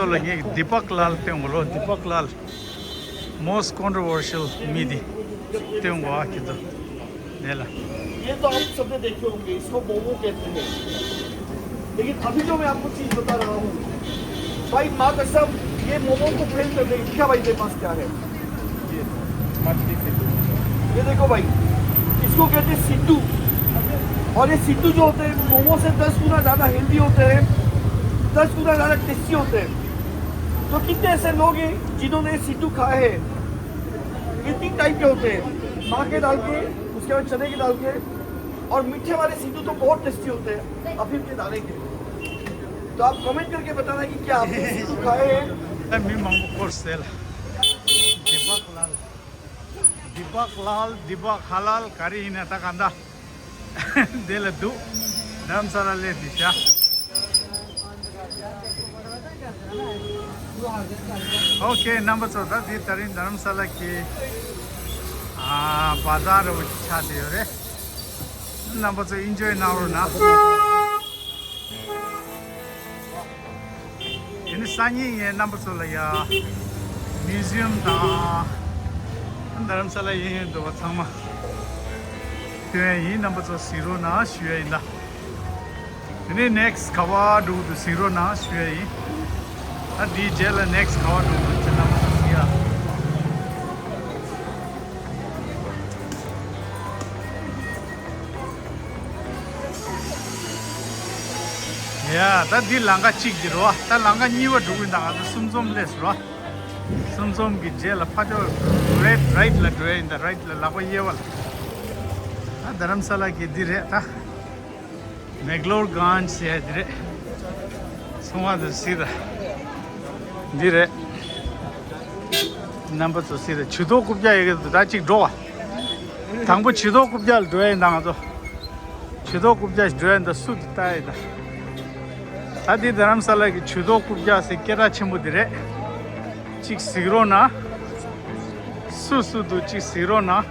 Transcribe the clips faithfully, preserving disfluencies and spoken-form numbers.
ལ་ངས་དི་པག་ལཱལ་སྟོན་གོ་ལོ། དི་པག་ལཱལ། Most controversial མི་དེ་སྟོན་གོ་ཨ་ཁྱེད་ཚོ། དེ་ལ། ये तो आप सबने देखे होंगे, इसको मोमो कहते हैं। लेकिन अभी जो मैं आपको चीज बता रहा हूँ, भाई माँ कसम, ये मोमो को फेल कर देगी। क्या भाई, तेरे पास क्या है? ये मछली सिद्धू। ये देखो भाई, इसको कहते हैं सिद्धू। और ये सिद्धू जो होते हैं, मोमो से दस गुना ज्यादा हेल्दी होते हैं, दस गुना ज्यादा टेस्टी होते हैं। तो कितने ऐसे लोग हैं जिन्होंने सिद्धू खाए हैं? ये तीन टाइप के होते हैं, माँ के दाल के, उसके बाद चने की दाल के, और मीठे वाले सिद्धू तो बहुत टेस्टी होते हैं, अफीम के दाने के। तो आप कमेंट करके बताना कि क्या आपने सिद्धू खाए हैं। ཨ་མི་མང་པོ་སྐོར་ཟེར་ལ། དི་པག་ལཱལ། དི་པག་ལཱལ། དི་པག་ཧ་ལཱལ། ག་རེ་ཡིན་ན་ད་ག་འདྲ། དེ་ལ་འདུག་རྡ་རམ་ས་ལ་སླེབས་དེ་བྱ། ཨོ་ཁེ། རྣམ་པ་ཚོ། ད་འདི་ད་རིང་རྡ་རམ་ས་ལ་གི་ཨ་བ་ཛར་ར་བོ་ཆགས་བསྡད་ཡོད་རེད། རྣམ་པ་ཚོ་ཨིན་ཇོའི་གནང་རོགས་གནང་། དེ་ནི་སང་ཉིན་ངས་རྣམ་པ་ཚོ་ལ་ཡ་མིའུ་ཟི་ཡམ་དང་རྡ་རམ་ས་ལ་གཡས་གཡོན་འདུག་པ་ཚང་མ་སྟོན་ཡ་ཡིན། རྣམ་པ་ཚོ་གཟིགས་རོགས་གནང་ཞུ་ཡ་ཡིན་ད། དེ་ནས་ནེགསི་ག་པར་འགྲོ་གི་འདུག་གཟིགས་རོགས་གནང་ཞུ་ཡ་ཡིན། ད་འདིའི་རྗེས་ལ་ནེགསི་ག་པར་འགྲོ་གི་འདུག་ཅེས་རྣམ་པ་ཚོ་གཟིགས་ཡ། ཡ། ད་འདི་ལམ་ཁ་གཅིག་འདི་རེད་པ། ད་ལམ་ཁ་གཉིས་པ་འགྲོ་གི་ཡིན་ད། ང་ཚོ་གསུམ་འཛོམས་སླེབས་སོང་ར། གསུམ་འཛོམས་ཀྱི་རྗེས་ལ་ཕར་ཕྱོགས་རེད་རའིཊ་ལ་འགྲོ་ཡ་ཡིན་ད། རའིཊ་ལ་ལག་པ་གཡས་པ་ལ། ད་རྡ་རམ་ས་ལ་གི་འདི་རེད་ད། མེག་ལོར་གྷན་ཇི་ཟེར་ཡ་འདི་རེད། སོང་བ་དང་གཟིགས་དང་། འདི་རེད། རྣམ་པ་ཚོ་གཟིགས་དང་། ཇུས་གཏོགས་རྐུབ་བཀྱག་ཡོད་ཀྱི་འདུག་ད་གཅིག་འགྲོ་བ། དང་པོ་ཇུས་གཏོགས་རྐུབ་བཀྱག་ལ་འགྲོ་ཡ་ཡིན་ད་ང་ཚོ། ཇུས་གཏོགས་རྐུབ་བཀྱག་ཞིག་འགྲོ་ཡ་ཡིན་ད། སུ་དེ་ལྟ་ཡ་ཡིན་ད། ད་འདི་རྡ་རམ་ས་ལ་གི་ཇུས་གཏོགས་རྐུབ་བཀྱག་ཟེར་སྐད་གྲགས་ཆེན་པོ་འདི་རེད། གཅིག་གཟིགས་རོགས་གནང་། སུ་སུ་འདུག་གཅིག་གཟིགས་རོགས་གནང་།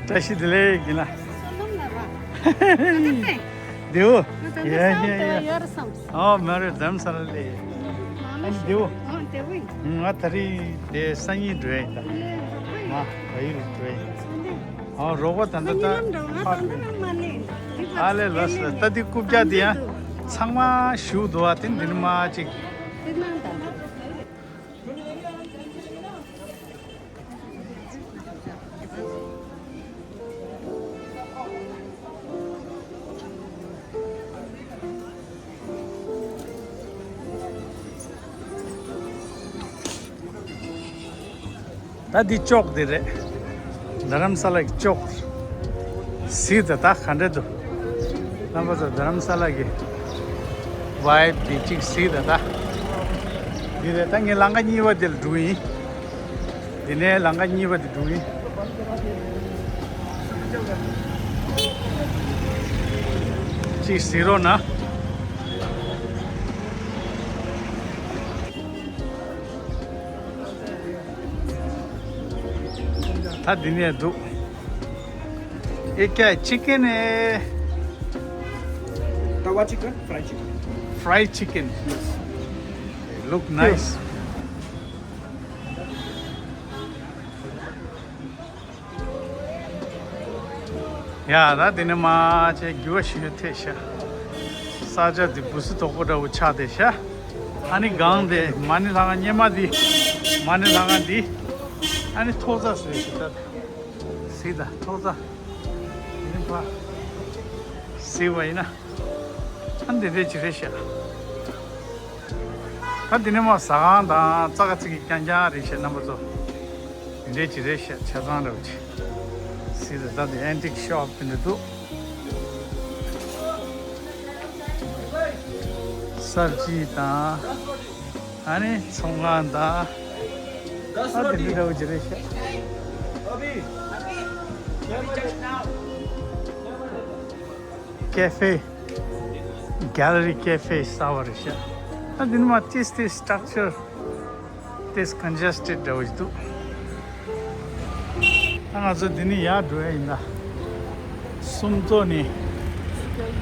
བཀྲ་ཤིས་བདེ་ལེགས་ཡིན་ལ། བདེའོ། ཡ་ཡ་ཡ། ཨོ་མ་རེད། རྡ་རམ་ས་ལ་ལས། ཨ་ནི་བདེའོ། ང་ད་རིང་དེ་སང་ཉིན་འགྲོ་ཡ་ཡིན་ད། ང་བལ་ཡུལ་འགྲོ་ཡ་ཡིན། ཨོ་རོགས་པ་ད་ལྟ་ད་ཕག་ཨ་ལས་ལགས་སོ། ད་འདི་རྐུབ་བཀྱག་འདི་ཡང་ཚང་མ་ཞུགས་འདུག་པ། དེ་འདི་ནི་མ་གཅིག་ད་འདི་ཅོག་འདི་རེད། རྡ་རམ་ས་ལ་གི་ཅོག་འདི། གཟིགས་དང་ད་ག་འདྲ་འདུག་རྣམ་པ་ཚོ་རྡ་རམ་ས་ལ་གི་ཝའིབ་འདི་གཅིག་གཟིགས་དང་ད། འདི་རེད། ད་ངས་ལམ་ཁ་གཉིས་པ་འདི་ལ་འགྲོ་གི་ཡིན། འདི་ནས་ལམ་ཁ་གཉིས་པ་འདི་འགྲོ་གི་ཡིན། གཅིག་གཟིགས་རོགས་གནང་། ད་འདི་ནས་འདུག ये क्या है? चिकन है। Tawa chicken, fry chicken. Fry chicken. Yes. Look nice. ཡ། ད་དེ་ནས་མར་ཅིག་རྒྱུ་བ་ཞིག་ཐེབས་ཤག་ས་ཆ་འདི་འབུ་སྲིན་དོག་པོ་འདྲ་བོ་ཆགས་བསྡད་ཤག་ཨ་ནི་སྒང་དེ་མ་ཎི་ལྷ་ཁང་གཉེར་མ་འདི། མ་ཎི་ལྷ་ཁང་འདི། ཨ་ནི་ཐོག་རྩེག་ཟེར་ཞིག་ད། གཟིགས་དང་ཐོག་རྩེག་དེ་ནས་ཕར་གཟིགས་པ་ཡིན་ན། ཨ་ནི་དེ་འདྲས་ཅིག་རེད་ཤག་ད་འདི་ནས་མར་ཟ་ཁང་དང་རྩྭ་ཁ་ཅིག་གི་རྐྱང་རྐྱང་རེད་ཤག་རྣམ་པ་ཚོ། འདི་འདྲས་ཅིག་རེད་ཤག་ཆ་ཚང་འདྲ་བོ་ཅིག་གཟིགས་དང་། ད་འདི་ཨན་ཊིག་ཤོབ་དེ་འདྲ་འདུག་སབ་ཇི་དང་། ཨ་ནི་ཚོང་ཁང་དང་། ཨ་དེ་འདྲ་འདྲ་བོ་ཅིག་རེད་ཤག་ཨ་བི། ཀེ་ཧྥེ། གེ་ལ་རི་ཀེ་ཧྥེ་གསར་པ་རེད་ཤག་ཨ་འདི་ནི་མ་ཏིས་ཏིས་སི་ཊག་ཅར་ཏིས་ཀོན་ཇེ་སི་ཊེཌ་འདྲ་བོ་ཞིག་འདུག་ད་ང་ཚོ་འདི་ནས་ཡར་འགྲོ་ཡ་ཡིན་ད། སུམ་མདོ་ནས།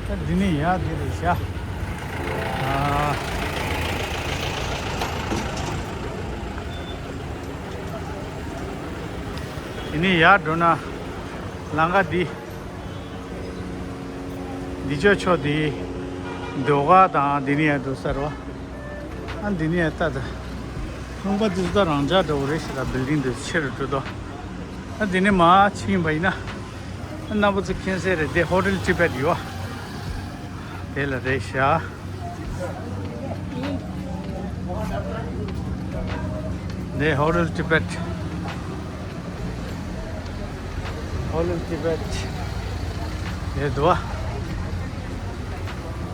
ད་འདི་ནས་ཡར་འདི་རེད་ཤག་ཨ། འདི་ནས་ཡར་འགྲོ་ན་ལམ་ཁ་འདི། འདི་ཕྱོགས་ཕྱོགས་འདི་ཟློས་གར་དང་འདི་ནས་ཡར་འགྲོ་ས་རེད་བ། ཨ་འདི་ནས་ཡར་ལྟ་ད། ལུང་པ་འདི་ཚོ་ད་རང་འཇགས་འདྲ་བོ་རེད་ཤག་ད་བིལ་ཌིང་འདི་ཚོ་ཆེ་རུ་འགྲོ་དོ། ཨ་འདི་ནས་མར་ཕྱིན་པ་ཡིན་ན། ཨ་རྣམ་པ་ཚོ་མཁྱེན་གསལ་རེད་དེ་ཧོ་ཊེལ་ཊི་བེཊ་ཡོད་བ། དེ་ལ་རེད་ཤག་འདི་ཧོ་ཊེལ་ཊི་བེཊ། ཧོ་ཊེལ་ཊི་བེཊ། དེ་འདུག་བ།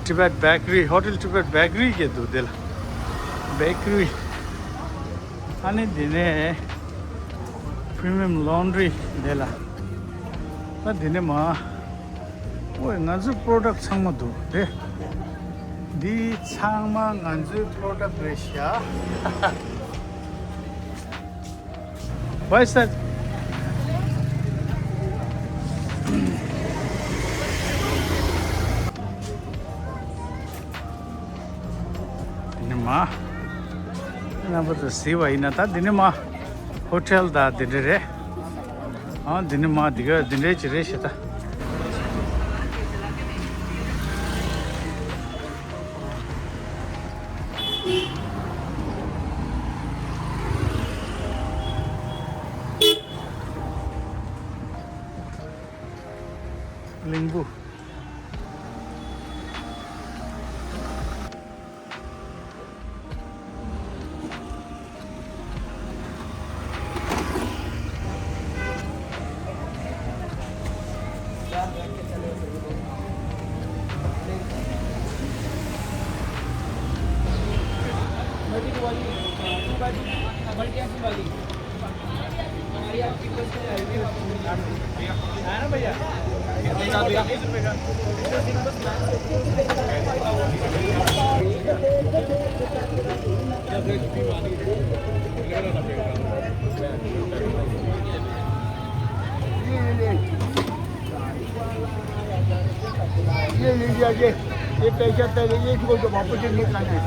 ཊི་བེཊ་བེ་ཀ་རི། ཧོ་ཊེལ་ཊི་བེཊ་བེ་ཀ་རི་གི་འདུག་དེ་ལ། བེ་ཀ་རི། ཨ་ནི་འདི་ནས་པི་རི་མི་ཡམ་ལོན་ཌི་རི་དེ་ལ། ད་འདི་ནས་མར། ཨོའི་ང་ཚོའི་པོ་རོ་ཌག་ཚང་མ་འདུག་རེད། འདི་ཚང་མ་ང་ཚོའི་པོ་རོ་ཌག་རེད་ཤག Why is that? འདི་ནས་མར། རྣམ་པ་ཚོ་གཟིགས་པ་ཡིན་ན་ད་འདི་ནས་མར་ཧོ་ཊེལ་དང་འདི་འདྲ་རེད། ཨ་འདི་ནས་མར་འདི་ག་འདི་འདྲ་ཅིག་རེད་ཤག་ད། གླིང་བུ། ये ले लिया, ये, ये पैसा पहले ये इसको तो वापस ही निकालना है।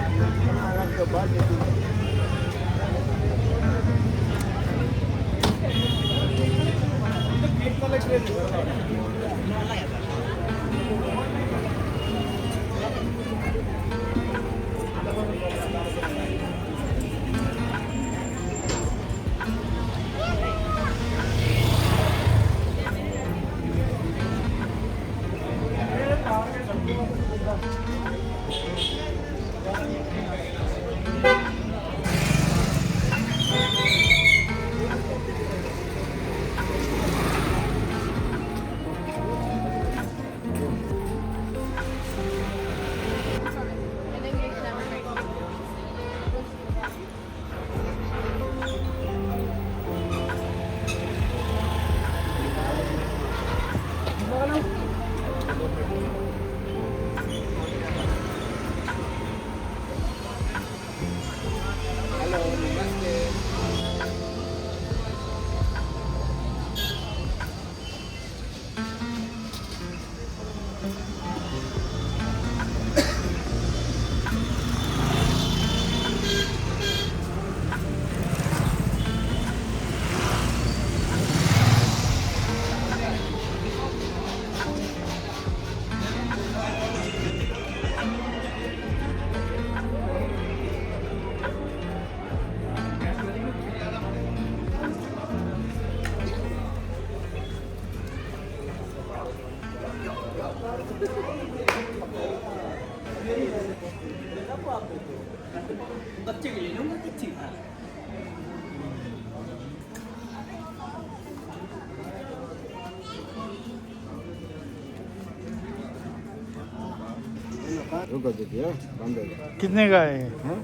रुको दीदी, हाँ, बंद हो गया। कितने का है? हाँ?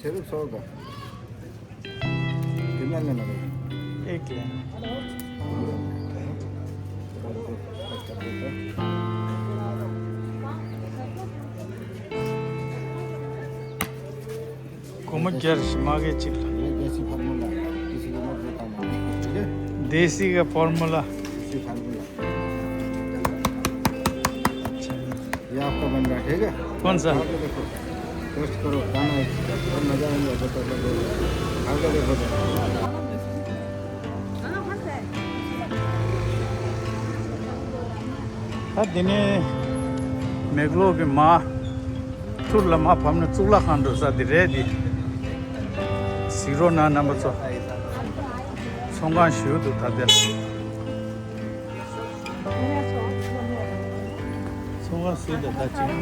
सिर्फ सौ का। कितना लेना भाई? एक लेना। མོ་རྒྱལ་ཞིག་མ་གི་གཅིག་ལ། ये देसी फार्मूला, किसी को मत बताना, ठीक है? देसी का फॉर्मूला। देसी फार्मूला। ये आपका बन रहा है, ठीक है? कौन सा? खा के देखो, टेस्ट करो, खाना है, बहुत मजा आएगा, बता दो। खा के देखो। ད་དེ་ནས་མེག་ལོར་གྱི་མར་ཐུར་ལ་མར་བབས་ནས་གཙུག་ལག་ཁང་འགྲོ་ས་དེ་རེད་དེ། གཟིགས་རོགས་གནང་རྣམ་པ་ཚོ། ཚོང་ཁང་ཞིག་འདུག་ད་དེར། ཚོང་ཁང་ཟེར་ད་ད་ཅི།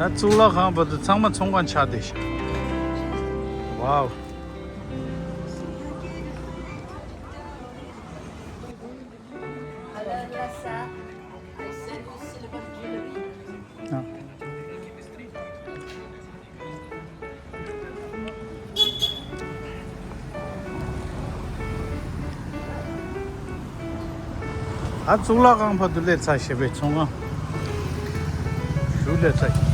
ད་གཙུག་ལག་ཁང་བར་དུ་ཚང་མ་ཚོང་ཁང་ཆགས་བསྡད་ཤག་ཝའོ། ཨ། གཙུག་ལག་ཁང་བར་དུ་སླེབས་ཚར། ཞེས་པའི་ཚོང་ཁང་ཞུགས་སླེབས་ཚར།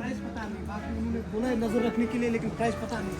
प्राइस पता नहीं, बाकी उन्होंने बोला है नजर रखने के लिए, लेकिन प्राइस पता नहीं।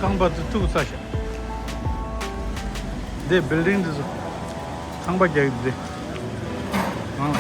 ཁང་པ་དེ་ཐུག་ས་ཤག་འདི་བིལ་ཌིང་འདི་ཚོ་ཁང་པ་རྒྱག་གི་འདི། ཨང་།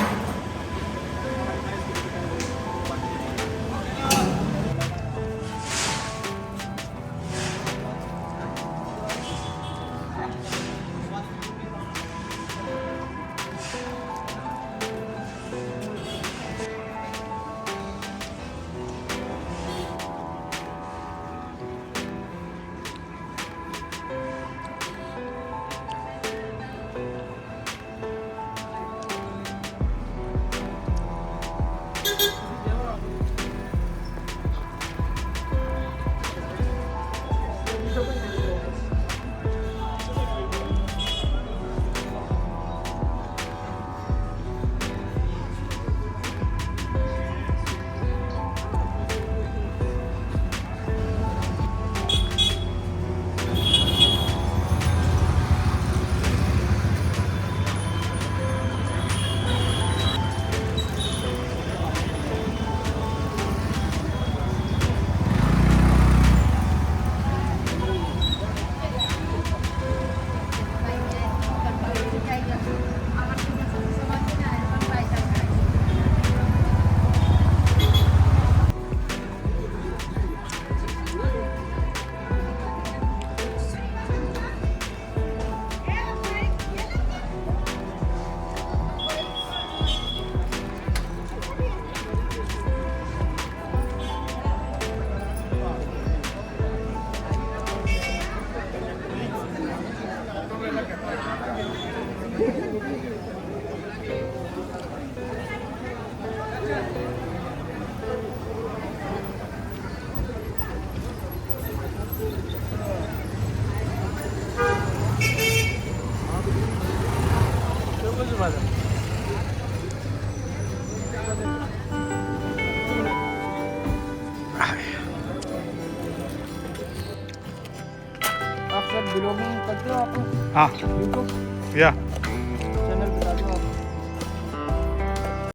आप सर ब्लॉगिंग करते हो आप? हाँ। यूट्यूब? या।